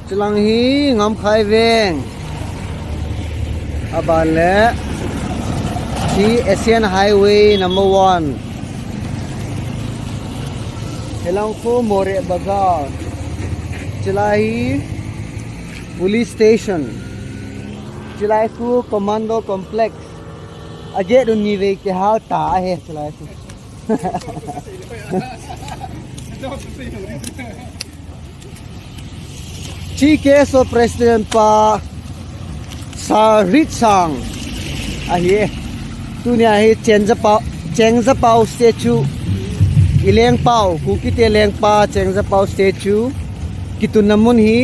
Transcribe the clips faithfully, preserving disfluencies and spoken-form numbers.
Chilang hi Ngamkhai Veng. Aban le hi Asian Highway number one. Hilang khu Moreh Bazar. Chilai hi police station. Chilai khu commando complex. A gate un ni vei kihal ta ahi chilai khu. Chi KSO President pa Sir Ritsang ahi. Tunia hi Chengzapao, Chengzapao statue. I lengpao, Kukite lengpa Chengzapao statue. Kitunna mun hi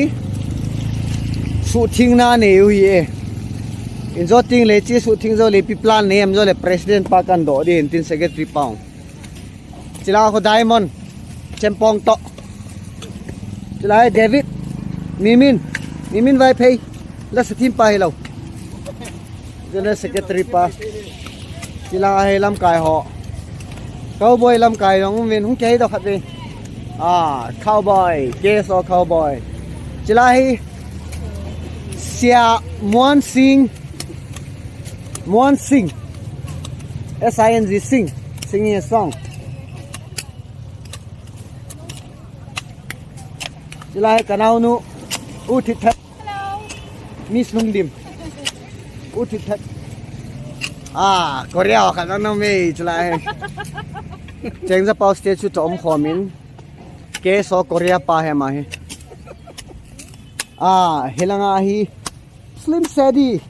suhthengna nei u hi e. Injo ting le chi suhtheng jou le ipi plan nei em jou le President pa kahin doh ding tin Secretary pa. Chilai khu Diamond, Chempong toh. Chilai David, Mimin, Mimin Vaiphei, la sa thim pa hilou. General Secretary pa. Chilai hi lamkai ho. Cowboy lamkai jong um in hung kei doh khat ve. Ah, cowboy, KSO cowboy. Chilai hi Sia Muan Sing, Muan Sing. S I N G Sing. Singing a song. Chilai kanaonu. U Thit That. Hello. Miss Lungdim. U Thit That. Ah, Korea khat nang nang mei chilai. Chengzapao statue toh um khomin. KSO Korea pa hi ama hi. Ah, hilanga hi. Slim Shady.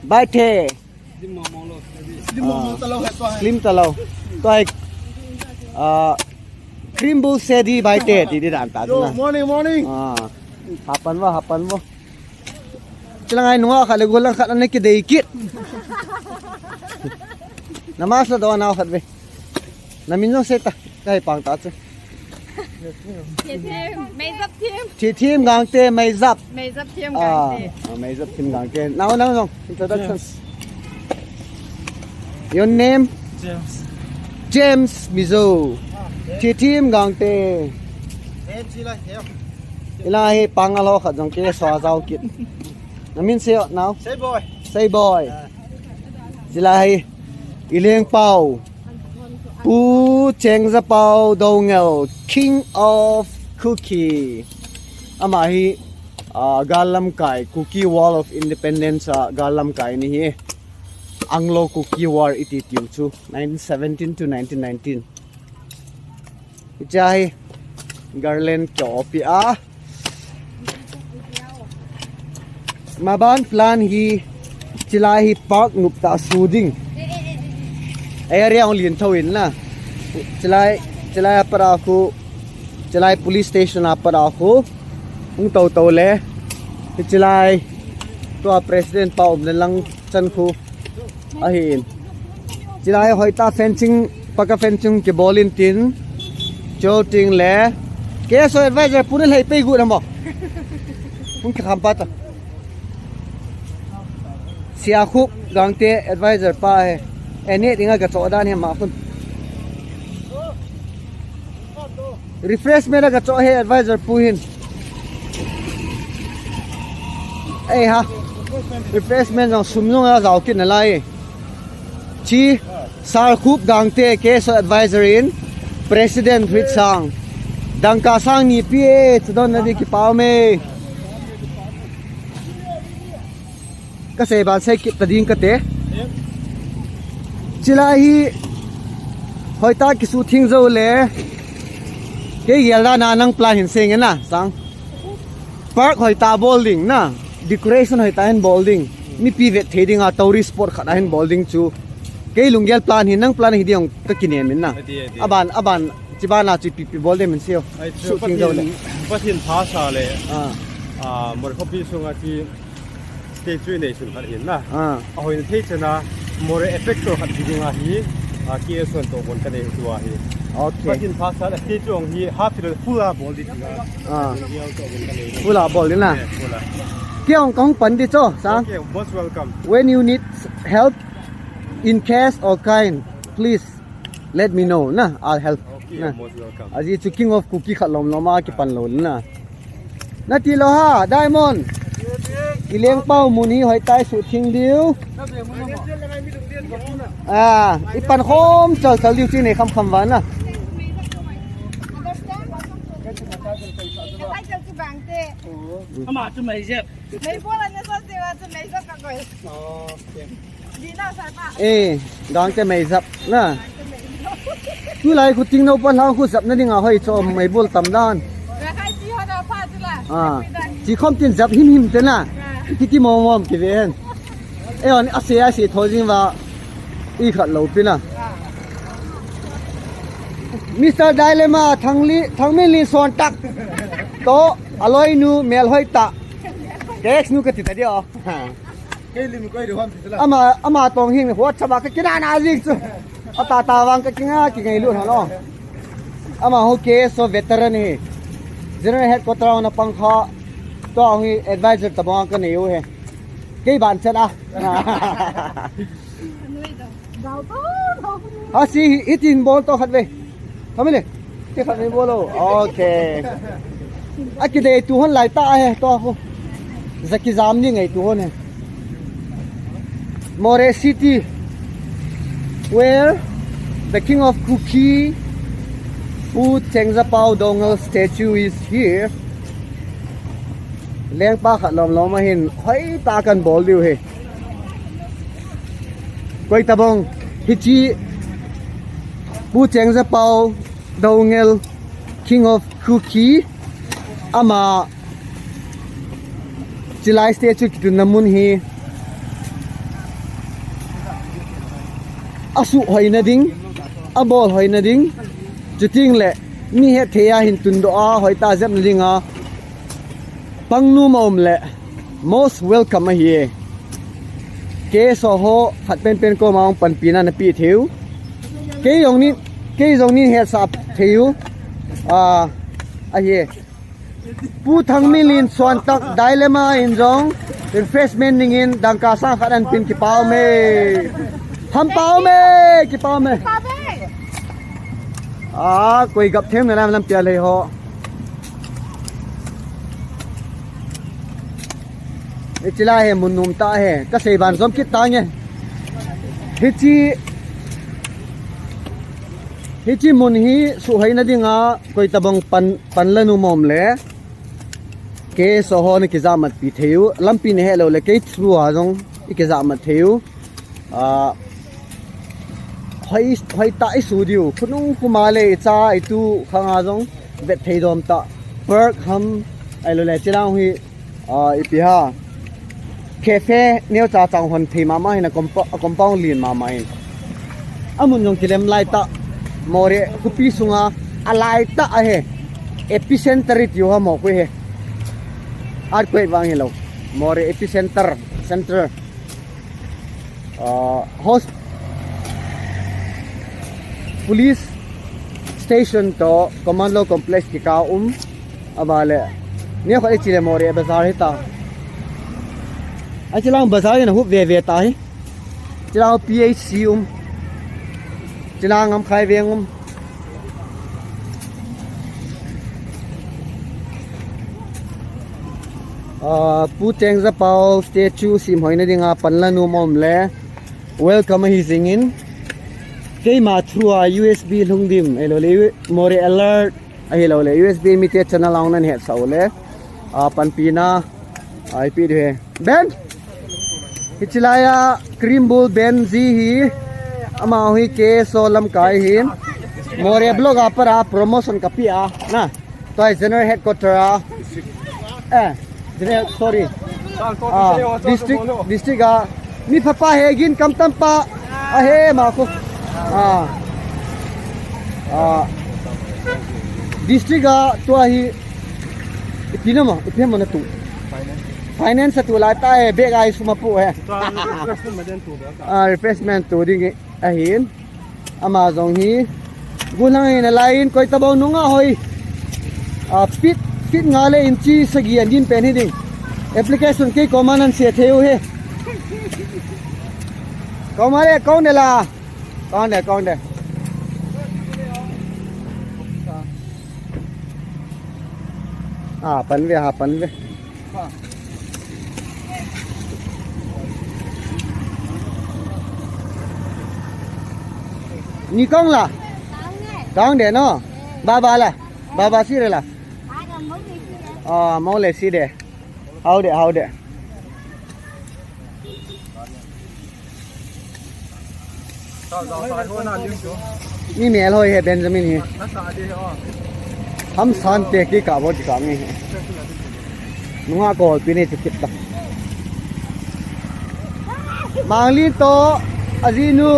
Baithe. Slim mong mong lo, Shady. Slim mong mong talou hai tua hai. Slim talou. Tua hai, ah, Cream Bull Shady Baithe, ti di dan ta. Yo, na. Morning, morning. Ah, hapan vo, hapan vo. Chilang ai nunga khat le golang khat ana kidei kit. Na mask la doh nau khat ve. Na min jong sei ta, ka hei pang ta chu. Thithim, Meizap Thim. Thithim Gangte, Meizap. Meizap Thim Gangte. Ah, Meizap Thim Gangte. Nau, nau, nau. Introduction. James. Your name? James. James Mizo. Thithim Gangte. Ila hi pang alo khat jong KSO a jao kit. Na min sei o nau? Sei Boy. Sei Boy. Ah. Chilai hi, i lengpao. Pu Chengzapao Doungel, King of Kuki. Ama hi, ah, gal lamkai, Kuki War of Independence a gal lamkai ni hi. Anglo-Kuki War iti tiu chu, nineteen seventeen to nineteen nineteen. Hiche hi garland kiopi a. Maban plan hi chilai hi park nop tah su ding. Area hung lin tho in na. Chilai, chilai a pat a khu, chilai police station a pat a khu. Hung tou tou le. Chilai tua president pa umna lang chan khu. Ahin. Chilai hoitah fencing, paka fencing kibol in tin. Chuteng le. KSO advisor pu na lhai pei gu na mo. Hung kikham pa ta. Sia Khup Gangte advisor pa hi. Eni dinga ka cho dan hi ma khun. Refreshment a ka cho he advisor pu hin. Ei ha. Refreshment jong sum jong a jao kit nalai. Chi Sir Khup Gangte KSO advisor in President Ritsang. Dangka sang ni pi e, chadon na di kipah me. Ka sei ban sei kit ta ding kate. Chilai hi hoitah kisuhtheng jou le. Kei gel dan a nang plan hin sei nge na, sang. Park hoitah bol ding na. Decoration hoitah hin bol ding. Mipi vet thei ding a tourist spot khat a hin bol ding chu. Kei lunggel plan hin nang plan hi ding ka kinem in na. Ati, ati. Aban, aban, chiban a chu ipi ipi bol dem in sei o. Ai, chu suhtheng jou le. Pathen, Pathen pha sa le. Ah. Ah, Moreh khopi sunga chu statue nei sun khat hin na. Ah. A hoina thei chan a Moreh effect to khat hi ding ahi. Ah, KSO toh bon ka nei tu ahi. Okay. Pathen pha sa le statue ong hi half full a bol di ding a. Ah. Full a bol di na. Eh, full a. Kei ong ka hung pan di cho, sang. Okay, most welcome. When you need help in cash or kind, please let me know na. I'll help. Okay, na. Most welcome. Ajeh chu King of Kuki khat lom lom a kipan lou na. Nati lou ha, Diamond. Ilengpau mun hi hoitai suhtheng diu. Ah, ipan khom chalchal diu chu nei khamkham uva na. Ama chu mei jep. Mei bol ana sa se wa chu mei sa ka koi. Dina sa pa. Eh, Gangte mei jep na. Tulai khu Tengnoupal lang khu japna dinga hoi chom mei bol tam dan. Rakhai chi ho da pa chu la. Ah, chi khom tin jep himhim te na. Kiti mong mong ki ven. Eh, on ase ase tho jing uva. I khat lou pi na. Mister Dilemma, Thangli, Thangminlin Suantak. To, aloinu, melhoi ta. Text nu kati ta dia. Kei lim koi de hon ti la. Ama, ama tong hing WhatsApp a ka kinah na jing chu. Ata ta vang ka kinga kingai lut hon o. Ama ho K S O veteran hi. General headquarter na pang kha. To hi advisor tabang ka nei u he. Kei ban chet a. Ha si hi, hitin bol to khat ve. Family. Ti khat ve bol o. Okay. A kidei tu hon lai ta he to ko. Jaki jam ni ngai tu hon he. Moreh City, where the king of Kuki, Pu Chengzapao Doungel statue is here. Lengpa khat lom lom ahin, hoi ta kan bol diu he. Koi tabong, hichi Pu Chengzapao Doungel, King of Kuki, ama chilai statue kitunna mun hi asuh hoina ding, abol hoina ding, chuting le mi hetthei a hin tundoh a hoitah jepna dinga pangnu ma um le most welcome ahi e. K S O ho khat penpen koma hung panpina na pe thei u. Kei jong nin, kei jong nin hetsah thei u. Ah, ahi e. Pu Thangminlin Suantak Dilemma in jong refreshment dingin dangka sang khat an pin, kipa um e. Hampa um e, kipa um e. Ah, koi gap them na lam lam pia lei ho. Hichi lai hi mun nom tah e. Ka sei ban jom kit tange. Hichi, hichi mun hi suhhoina dinga koi tabang pan, pan la nu mom le. K S O ho na kijahmat pi thei u. Lampi na he lou le kei through a jong i kijahmat thei u. Ah, hoi, hoi tah i su diu. Khonung khoma le i cha i tu khang a jong vet thei dom tah. Park ham, ahilou le chilang hi, ah, ipi ham. Cafe neocha chang hon thei mama hin a compa-, a compound lien mama hin. Amun jong kilem lai tah. Moreh khopi sunga a lai tah ahi. Epicenter i tiu ham mo khu hi. Earthquake vang hilou. Moreh epicenter, center. Ah, hos-, police station to commando complex kikah um. Abale. Ni kho le chile Moreh bazar hi ta. A chilang bazar na hu ve ve ta hi. Chilang P H C um. Chilang am khai veng um. Ah, Pu Chengzapao statue simhoina dinga pan la nu mom le. Welcome ahi jingin. Keima through a U S B lhung dim, ahilou le U-, Moreh alert, ahilou le U S B mite channel a hung nan hetsah u le. Ah, panpina, ah, i pe diu ahi. Ben! Hichi lai a Cream Bull Ben ji hi, ama hi K S O lamkai hin. Moreh block a pat a promotion ka pe a, na. Tua hi general headquarter a. Eh, general, sorry. Ah, district, district a. Mi pha pa he gin kam tam pa. A he ma ko. Ah. Ah. District a tua hi. Ipi na ma, ipi na ma na tu. Finance tu lai ta he, bag a i sum a pu he. Ah, refreshment tu ding ahin. Ama jong hi gulang in a lai in koi tabang nunga hoi. A, feet, feet nga le inchi sagi an din pen hi ding. Application kei koma nan se thei u hi. Koma le, kong de la. Kong de, kong de. Ha pan ve, ha pan ve. Ni kong la? Kong de no? Baba la? Baba si de la? Ah, mo le si de. Hao de, hao de. Mi mel hoi he Benjamin hi. Ham san te ki ka bo ti ka nge he. Nunga ko pi ne ti kit ta. Mangli to ajinu.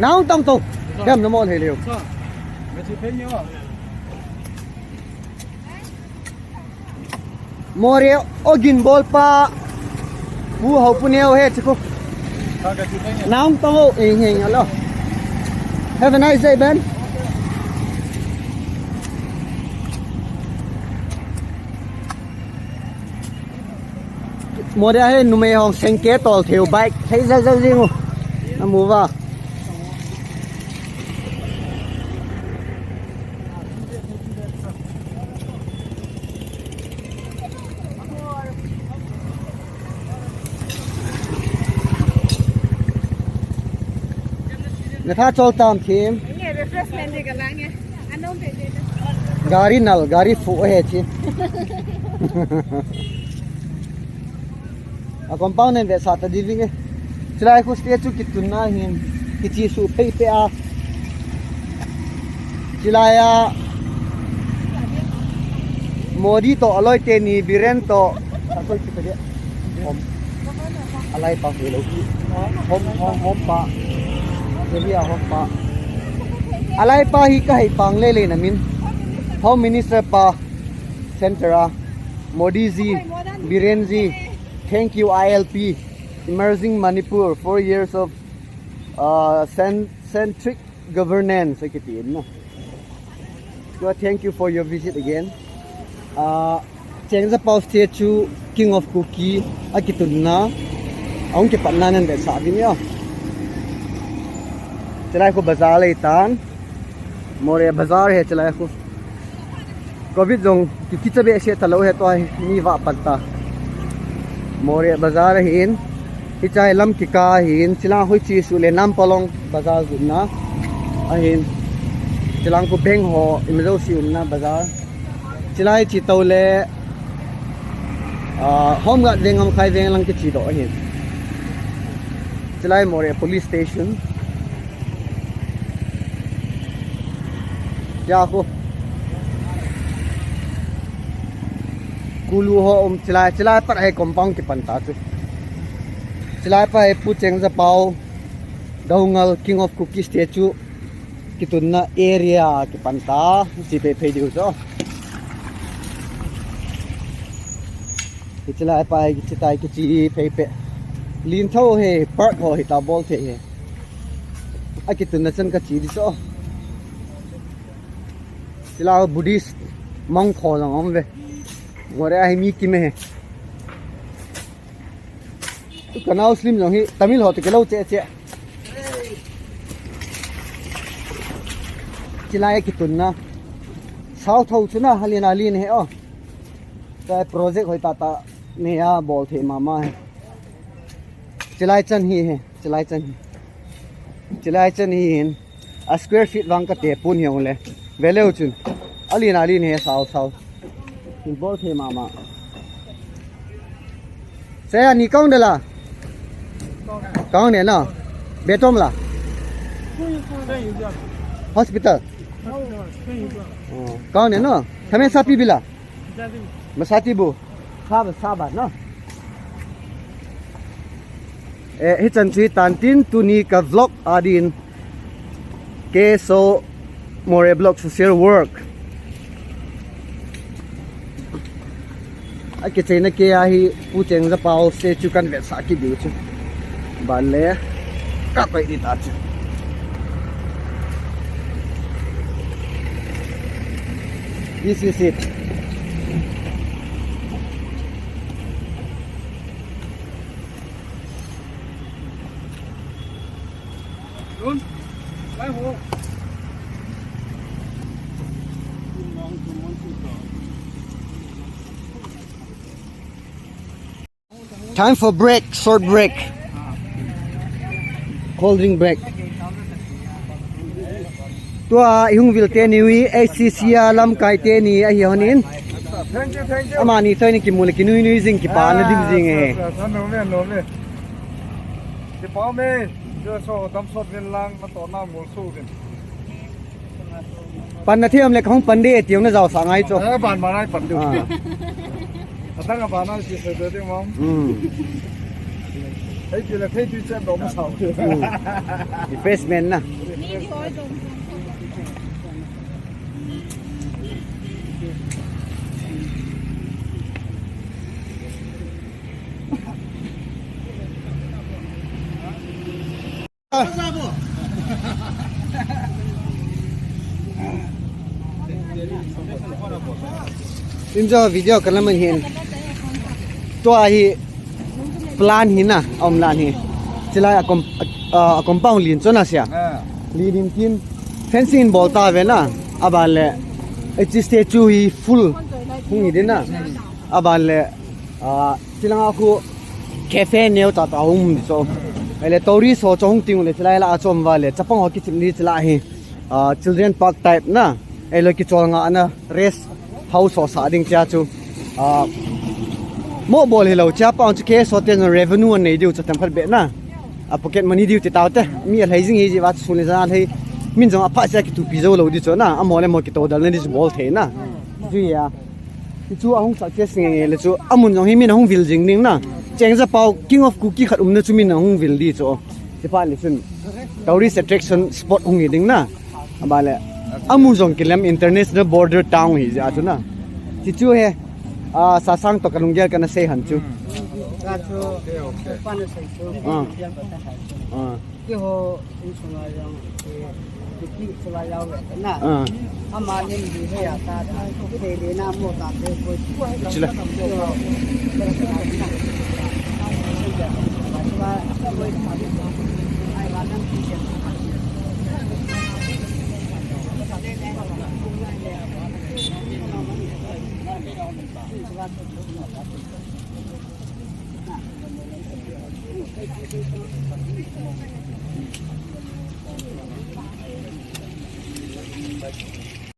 Naung tang to. Dem na mo he leo. More ogin bol pa. Pu ho pu neo he chiku. Naung tong ho, eh, eh, hello. Have a nice day, Ben. More ahe numei hong sengke tol theu bike. Thei zai zai zing u. Na mu va. Na tha chol tam thim. Nge refreshment de ka la nge. Anom pe de. Gari nal, gari fu he chi. A compound nen ve sa ta di vinge. Chilai khu statue kitunna hin kichi su pei pe a. Chilai a Modi to aloi teni Biren to. Aloi ki pe de. Hom. Alai pa hi lo. Hom, hom, hom pa. Delhi a hom pa. Alai pa hi ka hei pang le le na min. Home Minister pa. Center a. Modi ji. Biren ji. Thank you I L P. Emerging Manipur. Four years of uh, cen- centric governance. Kiti na. Tua, thank you for your visit again. Ah, Cheng Zapau statue, King of Kuki, akitunna, ahung kipatna nan ve sa vin yo. Chilai khu bazar lei tan, Moreh bazar he chilai khu. Covid jong ki kicha be se ta lo he to hi mi va pat ta. Moreh bazar ahin, hichai lam kika ahin, chilang hoi chi su le Nampalong bazar guna ahin, chilang ku beng ho, imzo si umna bazar. Chilai chi to le, ah, Home Guard veng am khai veng lang kichi do ahin. Chilai Moreh police station. Tia khu. Kulu ho um chilai, chilai pat he compound kipan ta chu. Chilai pat he Pu Cheng Zapau, Doungel, King of Kuki statue kitunna area kipan ta, chi pe pe diu cho. Kichilai pat he kichitai kichi pe pe. Lin tho he park ho hita bol the he. Akitunna chan kachi di cho. Chilai Buddhist monk ho jong um ve. Moreh a hi mi kim e he. Tu kanao slim jong hi Tamil ho te kilo che che. Chilai kitunna. Sao tho chuna halin alin he o. Chai project hoi ta ta ne a bol the mama he. Chilai chan hi he. Chilai chan hi. Chilai chan hi hin. A square feet vang kate pun hi ong le. Veleu chun. Alin alin he sao sao. Hin bol the mama. Saya ni kong de la. Kong de no. Betom la. Hospital. Oh, kong de no. Thamen sapi bila. Masati bu. Saba, saba, no? Eh, hichan chu hitan tin tuni ka vlog adin. K S O Moreh Block Social Work. Akicheina kei a hi Pu Cheng Zapau statue kan vetsah kit diu chu. Ban le ka koi di ta chu. This is it. Dun, lai ho. Kum nang kum man tu ta. Time for break, short break. Cold drink break. Tua ihung vil teni hi, A C C a lamkai teni ahi honin. Thank you, thank you. Amani toh ni kimu le kinui nui jing, kipa na dim jing e. Kipa me. Tua so dam sot vin lang, na to na mul su vin. Pan na thiam le kahung pan de, tiang na jao sa ngai cho. Eh, ban ban ai pan du. Ah. Atang a ban ai si se de ding mong. Hmm. Hei ti le, hei ti chen do ma sao. Hmm. Refreshment na. Injo video kana man hin. Tua hi plan hi na, um lan hi. Chilai a com-, a, a compound lin chona sia. Ah. Lin in tin fencing bol ta ve na. Aban le, e chi statue hi full hung hi din na. Aban le, ah, Chilanga khu cafe neo ta ta hung di cho. Ele tourist ho cho hung ting le chilai la a chom va le chapang ho kichim di chila hi. Ah, children park type na. Ele kichol nga na rest house ho sa ding cha chu. Ah, mo bol hi lo cha pa chu K S hotel no revenue an nei diu cha tam khat be na. A pocket money diu ti tau te. Mi a lhai jing hi ji va chu le ja lhai. Min jong a pha cha ki tu pi jo lo di cho na. A mo le mo ki to dal na di chu bol thei na. Ju ya. Hi chu ahung success nge nge le chu, amun jong hi min ahung vil jing ding na. Cheng ja pau, King of Kuki khat umna chu min ahung vil di chu. Ti pa le chun, tourist attraction spot hung hi ding na. Aba le, amun jong kilem international border town hi ja chu na. Ti chu he, a, Sasang to ka lunggel kana sei han chu. Ka chu, pa na sei chu. Ah. Ah. Keiho insunga jong, eh, kipi chula jao ve na. Ah. Ama lim di he ya ta ta, kei de na mo ta te ko. Chila.